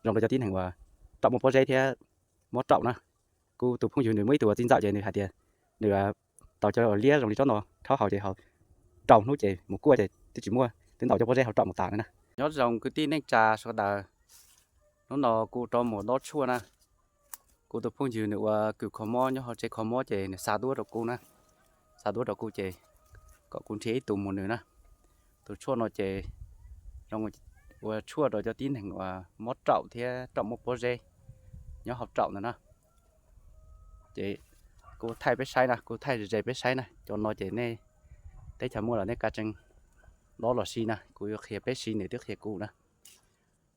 zoo rau cov tib neeg uas raum muaj pob zeb thiab mob raum na. Kuv tus phooj ywg nws muaj ib tug uas txiv ntxawm ces nws hais tias nws tau cov liab zoo li tsob no rhaub haus ces ho rau hnub ces mus kuaj ces twb tsis muaj, twb ntaus cov pob zeb hauv raum mus tas na. Nyob zoo kwv tij neej tsa sawv daws, hnub no kuv rov mus dob tshuaj na. Kuv tus phooj ywg nws ua kws kho mob nyob hauv tsev kho mob ces nws xa duab rau kuv na, xa duab rau kuv ces kom kuv nrhiav ib tug mus nws na. Tus tshuaj no ces zoo ua tshuaj rau cov tib neeg uas mob raum thiab raum muaj pob zeb nyob hauv raum ntawd na. Ces kuv thaij peb saib na, kuv thaij ze peb saib na, cov no ces nej teb chaws muaj los nej kav tsij dob los siv na, kuv yuav qhia peb siv nws twb qhia kuv na.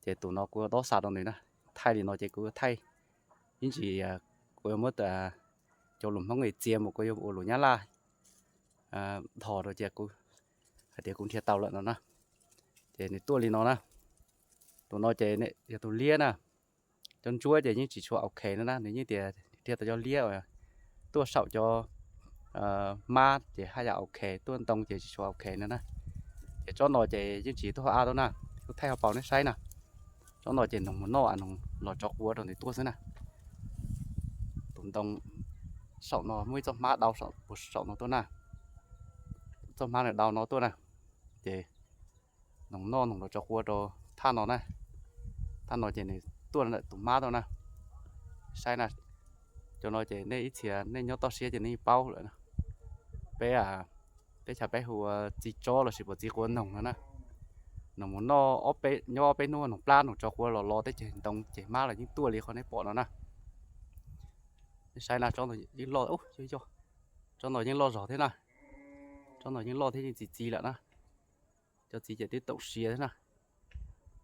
Ces tus no kuv dob xa rau nws na, thaij li no ces kuv thaij ib ntsis, kuv yuav muab cov lus Hmoob txiav mus kuv yuav ua lus Nyab Laj dhos rau ces kuv hais tias kuv nrhiav tau lawm no na. Ces nws tuaj li no na. Tus no ces yog tus liab na. Cov ntsuab ces yeej tsis tshua ok no na, nws yeej tias nrhiav tau cov liab tuaj saum cov hmab ces haj yam ok, tuaj ntoo ces tsis tshua ok no na. Ces tsob no ces yeej tsis tuaj hauv av tuaj na, kuv thaij hauv paus nej saib na. Tsob no ces noog mus noj, noog los tso quav rau nws tuaj xwb na. Tus ntoo saum no muaj ib txoj hmab dau saum no tuaj na, txoj hmab nws dau no tuaj na. Ces noog noj noog los tso quav rau thaj no na. Thaj no ces nws tuaj ntawm tus hmab tuaj na. Saib na, cov no ces nej ib txhia nej nyob toj siab ces nej paub lawm. Peb, teb chaws peb hu ua txiv tsob lossis puas txiv quav noog no na. Noog mus noj, nyob ob peb hnub noog plab noog tso quav los los teb chaws ntoo ces hmab los yeej tuaj li qhov nej pom no na. Nej saib na, tsob no yeej loj, tsob no yeej loj zog thiab na. Tsob no yeej loj thiab yeej txi txiv lawm na. Cov txiv ces twb toom siav thiab na.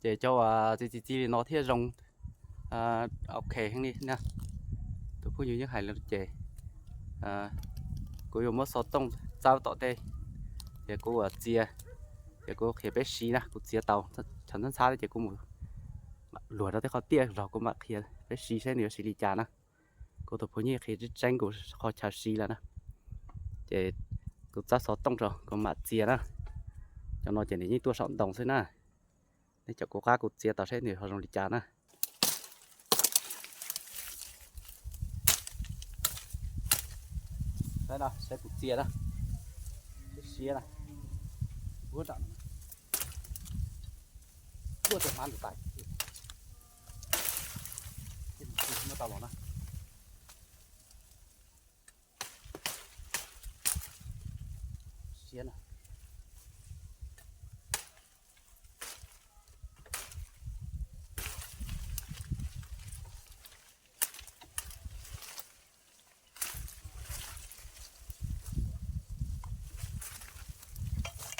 Ces cov uas txi txiv txiv li no thiaj zoo ok heev li na. Tus phooj ywg yeej hais li ces kuv yuav muab xov tooj txawb tom tej, ces kuv uas txiav, ces kuv qhia peb siv na, kuv txiav tau chaw ntxhab ntxhab ces kuv mus luag rau tej qhov tiaj zog kuv mam qhia peb siv saib nws yuav siv li cas na. Kuv tus phooj ywg qhia tseeb tseeb kuv qhov chaw siv lawm na. Ces kuv txawb xov tooj rau kuv mam txiav na. Cov no ces nws yeej tuaj saum ntoo xwb na. Nej caum kuv qab kuv txiav tau saib nws ho zoo li cas na. Saib kuv txiav na, siab na, ua nram no, ua tej hmab ntawd tais, muab tau los na. Siab na.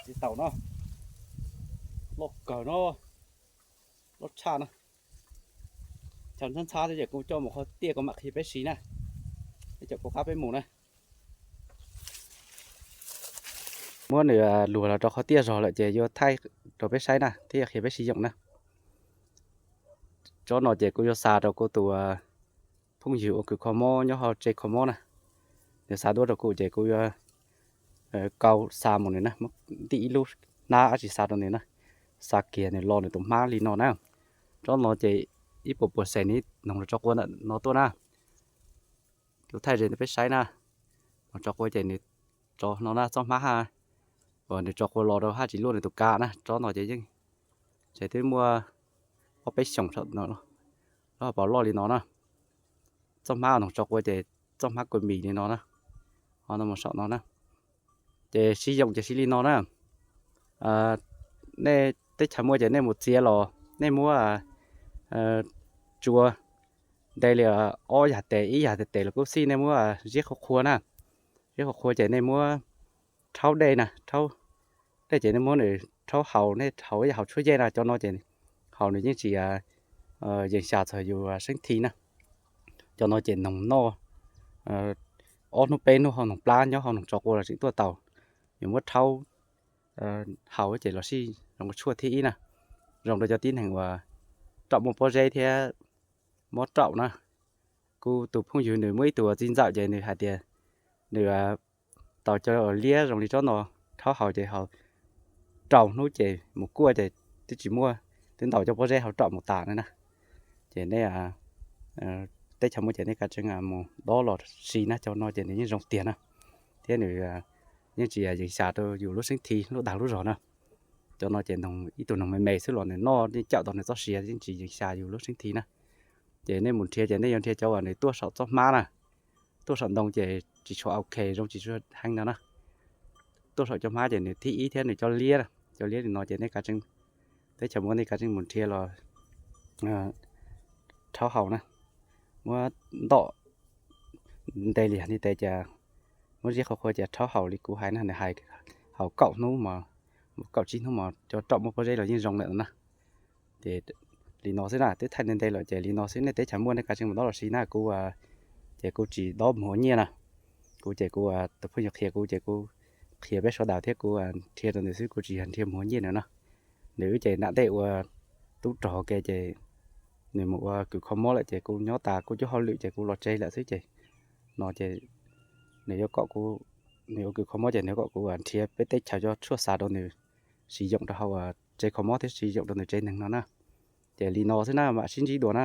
Txiav tau no, loj kawg no, loj tshaj no. Chaw ntxhab ntxhab thiab ces kuv coj mus qhov tiaj kuv mam qhia peb siv na. Peb coj kuv qab peb mus na. Muab nws luag los rau qhov tiaj zog lawm ces yuav thaij rau peb saib na thiab yuav qhia peb siv yoom na. Tsob no ces kuv yuav xa rau kuv tus phooj ywg ua kws kho mob nyob hauv tsev kho mob na. Nws xa duab rau kuv ces kuv yuav kau xa mus nws na, muab ntim ib lub hnab dab tsi xa rau nws na, xa kiag nws los nws tus hmab li no na. Tsob no ces ib puas puas xees nws noog los tso quav ntawm no tuaj na. Kuv thaij ze peb saib na. Noog tso quav ces nws tso no na, txoj hmab ha, uas nws tso quav los rau haj tsis luaj nws tus kav na. Tsob no ces yeej tseem twb muaj ob peb xyoos saum no, lub hauv paus loj li no na. Txoj hmab noog tso quav ces txoj hmab kua mis li no na, ho no mus saum no na. Ces siv yoom ces siv li no na. Nej teb chaws muaj ces nej mus txiav los nej muab tsua nte li ob yam tes, ib yam tes tes los kuj xij, nej muab ziab qhuav qhuav na. Ziab qhuav qhuav ces nej muab rhaub dej na, rhaub dej ces nej muab nws rhaub haus, nej haus ib yam haus tshuab yej na. Cov no ces haus nws yeej tsis yees xya txog yus seeb thi na. Cov no ces noog noj ob hnub peb hnub ho noog plab nyob ho noog tso quav los tseem tuaj tau. Yus muab rhaub haus ces los sij zoo tshuaj thib ib na, zoo rau cov tib neeg uas raum muaj pob zeb thiab mob raum na. Kuv tus phooj ywg nws muaj ib tug txiv ntxawm ces nws hais tias nws tau cov liab zoo li tsob no rhaub haus ces ho rau hnub ces mus kuaj ces twb tsis muaj, twb ntaus cov pob zeb hauv raum mus tas na na. Ces nej teb chaws muaj ces nej kav tsij mus dob los siv na, cov no ces nws yeej zoo tiag na, thiab nws yeej tsis yees xya rau yus lub seeb thi lub dag lub zog na. Cov no ces ib tug noog me me xwb los nws noj yeej cawm tau nws txoj sia, yeej tsis yees xya yus lub seeb thi na. Ces nej mus nrhiav ces nej yuav nrhiav cov uas nws tuaj saum txoj hmab na, tuaj saum ntoo ces tsis tshua ok, zoo tsis tshua heev no na. Tuaj saum cov hmab ces nws thib ib thiab nws cov liab, cov liab li no ces nej kav tsij, teb chaws muaj nej kav tsij mus nrhiav los rhaub haus na, muab ntom nte li yog li tes ces muab ziab qhua qhua ces rhaub haus li kuv hais na, nws hais haus kaum hnub, kaum tsib hnub mas cov raum muaj pob zeb los yeej zoo lawm na. Ces li no xwb na, twb thaij nte nte lawm ces li no xwb, nej teb chaws muaj nej kav tsij mus dob los siv na. Kuv ces kuv tsis dob muag nyiaj na, kuv ces kuv tus phooj ywg qhia kuv ces kuv qhia peb sawv daws thiab kuv nrhiav rau nws xwb, kuv tsis yog nrhiav muag nyiaj nws na. Nws wb ces nam ntej ua tub rog ke ces nws mus ua kws kho mob lawm ces kuv nyob tas kuv cov hauj lwm ces kuv los tsev lawm xwb ces no ces nws yuav kom kuv, nws ua kws kho mob ces nws kom kuv nrhiav peb teb chaws cov tshuaj xav rau nws siv yoom rau hauv tsev kho mob thiab siv yoom rau nws tsev neeg no na. Ces li no xwb na, mam sib ntsib dua na.